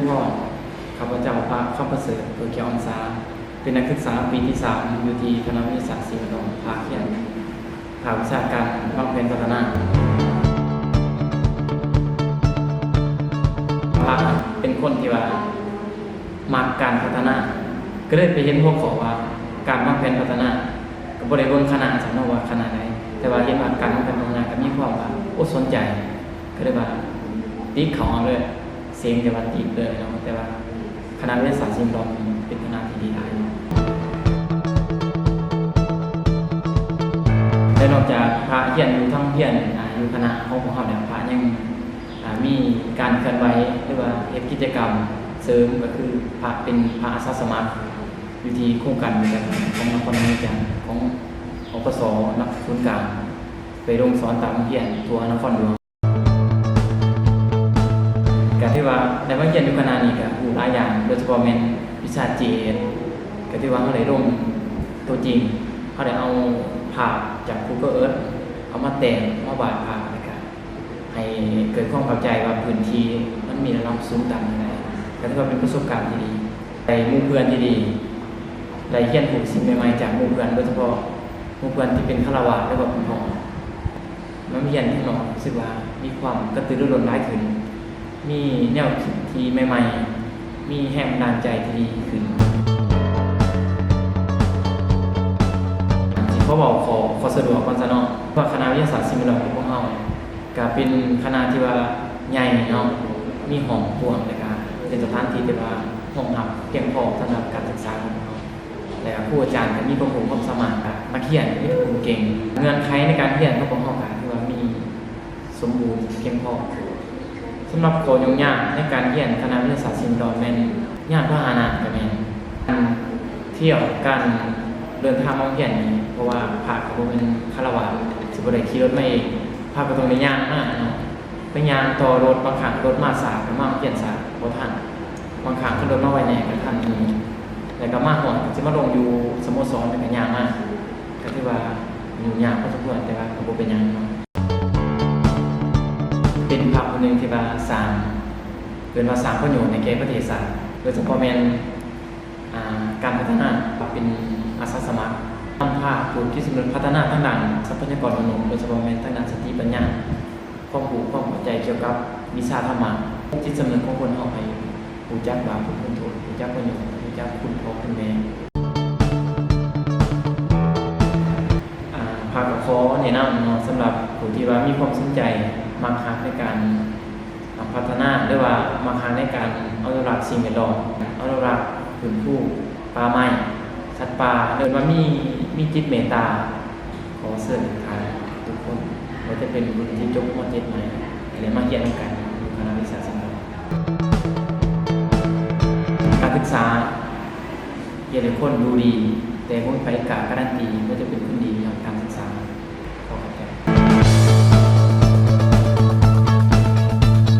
ພອນ ຂ້າພະເຈົ້າ ພະຄຳປະເສີດ ໂຕແກ້ວອອງສາ ເປັນນັກສຶກສາປີທີສາມ ຢູ່ທີ່ຄະນະວິທະຍາສາດສິ່ງແວດລ້ອມ ພາກຮຽນ ພາກວິຊາການວາງແຜນພັດທະນາ. ພະເປັນຄົນທີ່ວ່າມັກການພັດທະນາ ກໍເລີຍໄປເຫັນຫົວຂໍ້ວ່າການວາງແຜນພັດທະນາ ກໍບໍ່ໄດ້ເບິ່ງຄະນະຊັ້ນເນາະວ່າຄະນະໃດ ແຕ່ວ່າເຫັນວ່າການວາງແຜນພັດທະນາ ກໍມີຄວາມວ່າ ໂອ້ ສົນໃຈ ກໍເລີຍວ່າຕິດເຂົ້າເອົາເລີຍ. ເສັງແຕ່ວ່າຕິດເລີຍເນາະ ແຕ່ວ່າຄະນະວິທະຍາສາດສິ່ງແວດລ້ອມເປັນຄະນະທີ່ດີຫຼາຍເນາະ. ແລະ ນອກຈາກພະຮຽນຢູ່ທາງໂຮງຮຽນ ອາ ຢູ່ຄະນະຂອງພວກເຮົາແລ້ວ ພະຍັງ ອາ ມີການເຄື່ອນໄຫວ ຫຼືວ່າເຮັດກິດຈະກຳເສີມ ກໍຄືພະເປັນພະອາສາສະໝັກຢູ່ທີ່ໂຄງການບໍລິການຂອງນະຄອນຫຼວງວຽງຈັນ ຂອງ ອປສ ນະ ສູນກາງ ໄປລົງສອນຕາມໂຮງຮຽນທົ່ວນະຄອນຫຼວງ. ກະຖືວ່າໄດ້ມາຮຽນຢູ່ຄະນະນີ້ກະຮູ້ຫຼາຍຢ່າງ ໂດຍສະເພາະແມ່ນວິຊາຈີເອັສ ກະຖືວ່າເຮົາໄດ້ລົງໂຕຈິງ ເຮົາໄດ້ເອົາພາບຈາກ Google Earth ເອົາມາແຕ້ມ ມາວາດພາບ ແລ້ວກະໃຫ້ເກີດຄວາມເຂົ້າໃຈວ່າພື້ນທີ່ມັນມີລະດັບສູງຕ່ຳຈັ່ງໃດ ກະຖືວ່າເປັນປະສົບການທີ່ດີ ໄດ້ໝູ່ເພື່ອນທີ່ດີ ໄດ້ຮຽນຮູ້ສິ່ງໃໝ່ໆຈາກໝູ່ເພື່ອນ ໂດຍສະເພາະໝູ່ເພື່ອນທີ່ເປັນຄາລະວາດ ຫຼືວ່າເປັນພໍ່. ມາຮຽນຂ້າງນອກ ຮູ້ສຶກວ່າມີຄວາມກະຕືລືລົ້ນຫຼາຍຂຶ້ນ, ມີແນວຄິດທີ່ໃໝ່ໆ, ມີແຮງບັນດານໃຈທີ່ດີຂຶ້ນ. ຊິຂໍເວົ້າຂໍ້ ຂໍ້ສະດວກກ່ອນຊະເນາະ, ວ່າຄະນະວິທະຍາສາດສິ່ງແວດລ້ອມຂອງພວກເຮົາ ກະເປັນຄະນະທີ່ວ່າໃຫຍ່ເນາະ, ມີຫ້ອງກວ້າງ ແລະກະເປັນສະຖານທີ່ທີ່ວ່າຮອງຮັບພຽງພໍສຳລັບການສຶກສາຂອງພວກເຮົາ. ແລະ ຄູອາຈານກໍມີຄວາມຮູ້ຄວາມສາມາດ, ນັກຮຽນກໍມີແຕ່ຄົນເກັ່ງ. ເງື່ອນໄຂໃນການຮຽນຂອງພວກເຮົາກໍຖືວ່າມີສົມບູນພຽງພໍ. ສຳລັບຂໍ້ຫຍຸ້ງຍາກໃນການຮຽນຄະນະວິທະຍາສາດສິ່ງແວດລ້ອມແມ່ນຍານພາຫະນະກໍແມ່ນ, ການທ່ຽວ, ການເດີນທາງມາໂຮງຮຽນນີ້ ເພາະວ່າພະກໍບໍ່ແມ່ນຄາລະວາດ, ຊິບໍ່ໄດ້ຂີ່ລົດມາເອງ, ພະກໍຕ້ອງໄດ້ຍ່າງມາເນາະ. ໄປຍ່າງຕໍ່ລົດ, ບາງຄັ້ງລົດມາຊ້າກໍມາຮຽນຊ້າ ບໍ່ທັນ, ບາງຄັ້ງຄັນລົດມາໄວແດ່ກໍທັນໝູ່. ແລ້ວກໍມາຮອດກໍຊິມາລົງຢູ່ສະໂມສອນ ແລ້ວກໍຍ່າງມາ, ກໍຖືວ່າຫຍຸ້ງຍາກພໍສົມຄວນ ແຕ່ວ່າກໍບໍ່ເປັນຫຍັງເນາະ. ເປັນພະຜູ້ໜຶ່ງທີ່ວ່າສ້າງ, ເອີ້ນວ່າສ້າງປະໂຫຍດໃຫ້ແກ່ປະເທດຊາດ, ໂດຍສະເພາະແມ່ນ ອາ ການພັດທະນາເປັນອາສາສະໝັກ, ນຳພາປູກຈິດສຳນຶກພັດທະນາທາງດ້ານຊັບພະຍາກອນມະນຸດ, ໂດຍສະເພາະແມ່ນທາງດ້ານສະຕິປັນຍາ, ຄວາມຮູ້ຄວາມເຂົ້າໃຈກ່ຽວກັບວິຊາທຳມະ, ຈິດສຳນຶກຂອງຄົນເຮົາໃຫ້ຮູ້ຈັກບາບບຸນຄຸນໂທດ, ຮູ້ຈັກປະໂຫຍດ, ຮູ້ຈັກຄຸນພໍ່ຄຸນແມ່. ອາ ພະກໍຂໍແນະນຳເນາະ, ສຳລັບຜູ້ທີ່ວ່າມີຄວາມສົນໃຈ, ມັກຮັກໃນການ ອາ ພັດທະນາ ຫຼືວ່າມັກຮັກໃນການອະນຸລັກສິ່ງແວດລ້ອມ, ອະນຸລັກຟື້ນຟູປ່າໄມ້, ສັດປ່າ ຫຼືວ່າມີ, ມີຈິດເມດຕາ, ຂໍເຊີນທ່ານທຸກຄົນ, ບໍ່ວ່າຈະເປັນລຸ້ນທີ່ຈົບ ມ.ເຈັດ ໃໝ່ ແລະ ມາຮຽນນຳກັນຢູ່ຄະນະວິຊາສັງຄົມ. ການສຶກສາເຮັດໃຫ້ຄົນຢູ່ດີ, ແຕ່ບໍ່ມີໃຜກ້າກາລັນຕີວ່າຈະເປັນຄົນດີຍ້ອນການສຶກສາ. ຂໍຂອບໃຈ.